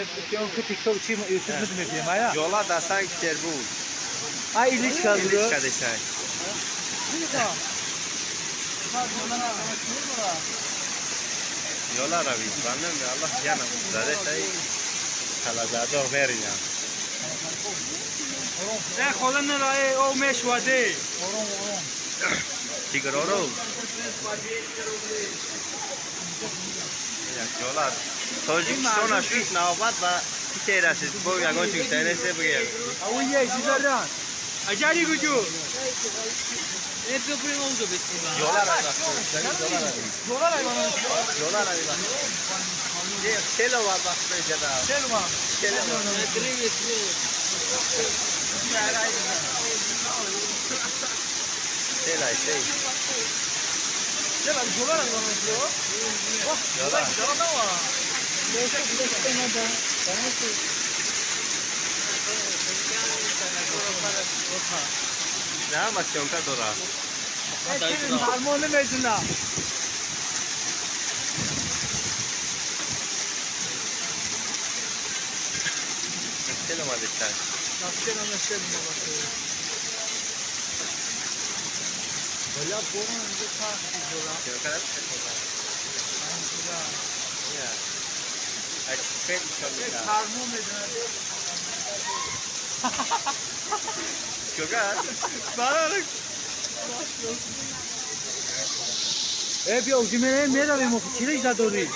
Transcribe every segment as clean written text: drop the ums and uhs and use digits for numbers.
TikTok чи YouTube мебинем, ая? Yola da Sankt Peterburg. Ай, Иличка. Iliçka desay. Yola ravi. Bandan da Allah yana zade say. Kalazado verina. نه خدا نرای او مشواده. Tigroro. Yola. Tojikiston шуд навбат ва Питер расид. Бо ягон чи гуфтани нест, бигӯям. Ау е, чизаран. Аҷари гуҷу. Yola ravi. Yola ravi. Yola ravi. Chelo va бахт ҷада. Chelo. Chelo. Chelo, chelo. Chelo, yola ravi. Yola. На ма съёмка дора. Фармон намезна. Chelo ма деча. Chelo ма chelo ма. Боля борон инҷо сахт бола. Съёмка дора. Я. Ай хеле шомида. Фармон мезна. Съёмка? Э, биё, ужи меравем, охи чӣ режда дорӣ?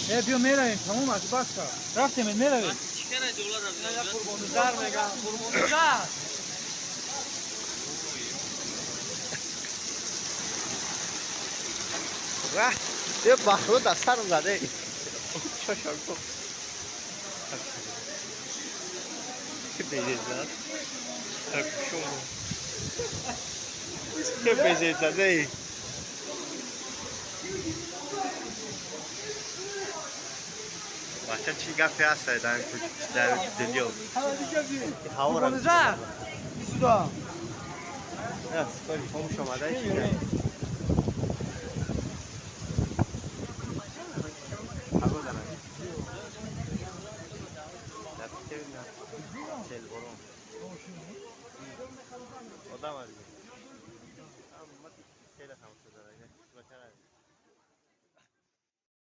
Э, биё, меравем, тамом аст, бас ка. Рафтем, меравем. Қурбонузар мегам, қурбонузар. Ра, е бахро да сарам заде. Чошон ко. Чӣ безезад? Так шумо. Чӣ безезаде? Бача чӣ гапе ҳаст дар дар дунё? Қурбонузар. Сюда. Скори хомӯш омада чӣ?